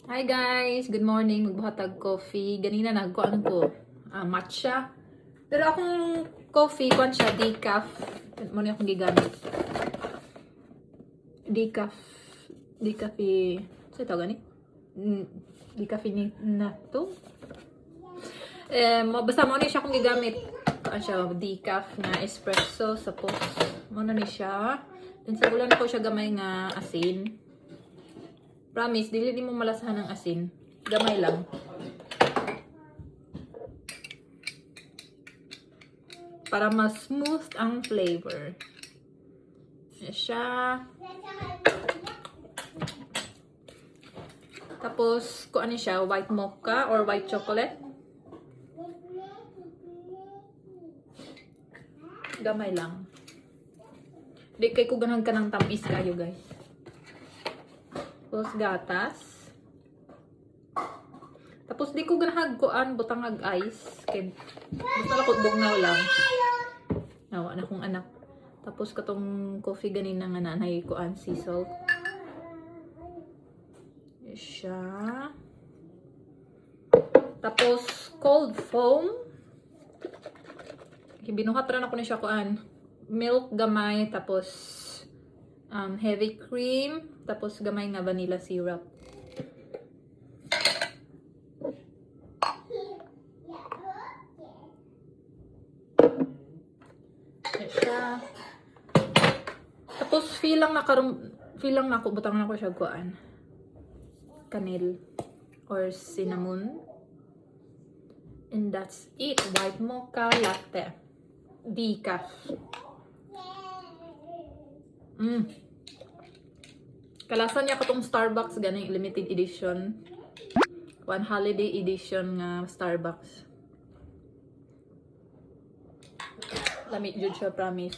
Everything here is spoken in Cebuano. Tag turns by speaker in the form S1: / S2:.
S1: Hi guys! Good morning. Magbuhat coffee. Ganina nagkuan ko matcha. Pero akong coffee, kuan siya, decaf. Mao ni akong gigamit. Decaf. Decaf sa tawag gani? Decaf ni na to. Eh, basta mao ni siya akong gigamit. Kuan siya, decaf na espresso. Tapos, mao na ni siya. Then, sagulan ko siya gamay nga asin. Promise, dili nimo malasahan ang asin. Gamay lang. Para mas smooth ang flavor. Yan siya. Tapos, kung ano siya, white mocha or white chocolate. Gamay lang. Di kay ko ganahan ka ng tamis kayo, guys. Tapos, gatas. Tapos, di ko ganahan kuan, butang ag ice. Kay, basta lang ko bugnaw lang. Nawa na kong anak. Tapos, katong coffee ganina nga nanay kuan, sea salt. Yan siya. Tapos, cold foam. Binuhat ra na ko ni siya kuan. Milk gamay, tapos heavy cream, tapos gamay nga vanilla syrup. Yan siya. Tapos feel lang nako butang nako siya kuan. Kanil or cinnamon. And that's it. White mocha latte. Decaf. Kalasa niya katong Starbucks ganing limited edition. One holiday edition nga Starbucks. Lami jud siya, promise.